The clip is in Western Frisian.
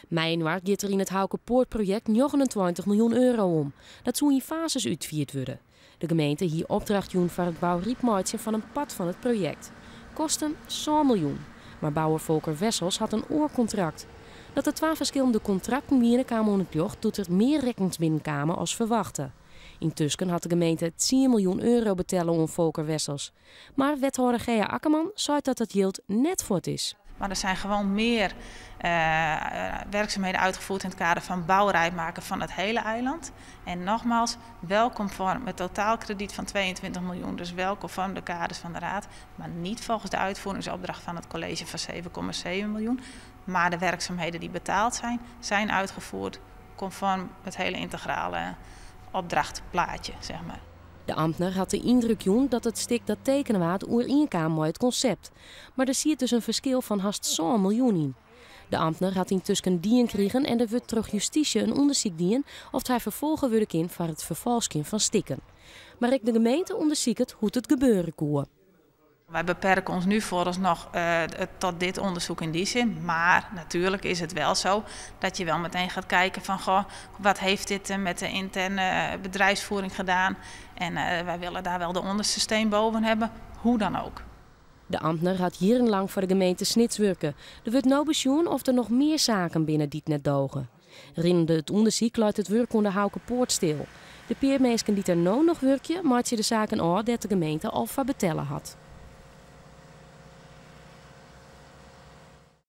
Mei-inoar giet der yn it Haukepoartprojekt 29 miljoen euro om. Dat soe yn fases útfierd wurde. De gemeente hie opdracht jûn foar it bouryp meitsjen fan in part fan it projekt. Kosten 7 miljoen. Mar bouwer Volker Wessels hat in oar kontrakt. Dat der twa ferskillende kontrakten wiene kaam oan it ljocht doe't der mear rekkens binnenkamen as ferwachte. Yntusken hat de gemeente 10 miljoen euro betelle oan Volker Wessels. Mar wethâlder Gea Akkerman seit dat dat jild net fuort is. Maar er zijn gewoon meer werkzaamheden uitgevoerd in het kader van bouwrijp maken van het hele eiland. En nogmaals, wel conform het totaalkrediet van 22 miljoen, dus wel conform de kaders van de raad, maar niet volgens de uitvoeringsopdracht van het college van 7,7 miljoen. Maar de werkzaamheden die betaald zijn, zijn uitgevoerd conform het hele integrale opdrachtplaatje, zeg maar. De amtner hat de yndruk jûn dat it stik dat tekene waard oerienkaam mei it konsept. Mar der siet dus in ferskil fan hast 7 miljoen yn. De amtner hat yntusken dien krigen en der wurdt troch justysje in ûndersyk dien oft hy ferfolge wurde kin foar it ferfalskjen fan stikken. Mar ek de gemeente ûndersiket hoe't it gebeure koe. Wij beperken ons nu vooralsnog tot dit onderzoek in die zin. Maar natuurlijk is het wel zo dat je wel meteen gaat kijken van goh, wat heeft dit met de interne bedrijfsvoering gedaan? En wij willen daar wel de onderste steen boven hebben, hoe dan ook. De amtner hat jierrenlang foar de gemeente Snits wurke. Der wurdt no besjoen oft der noch mear saken binne dy't net doge. Rinnende it ûndersyk leit it wurk oan de Haukepoart stil. De pear minsken dy't der no noch wurkje, meitsje de saken ôf dêr't de gemeente al foar betelle hat.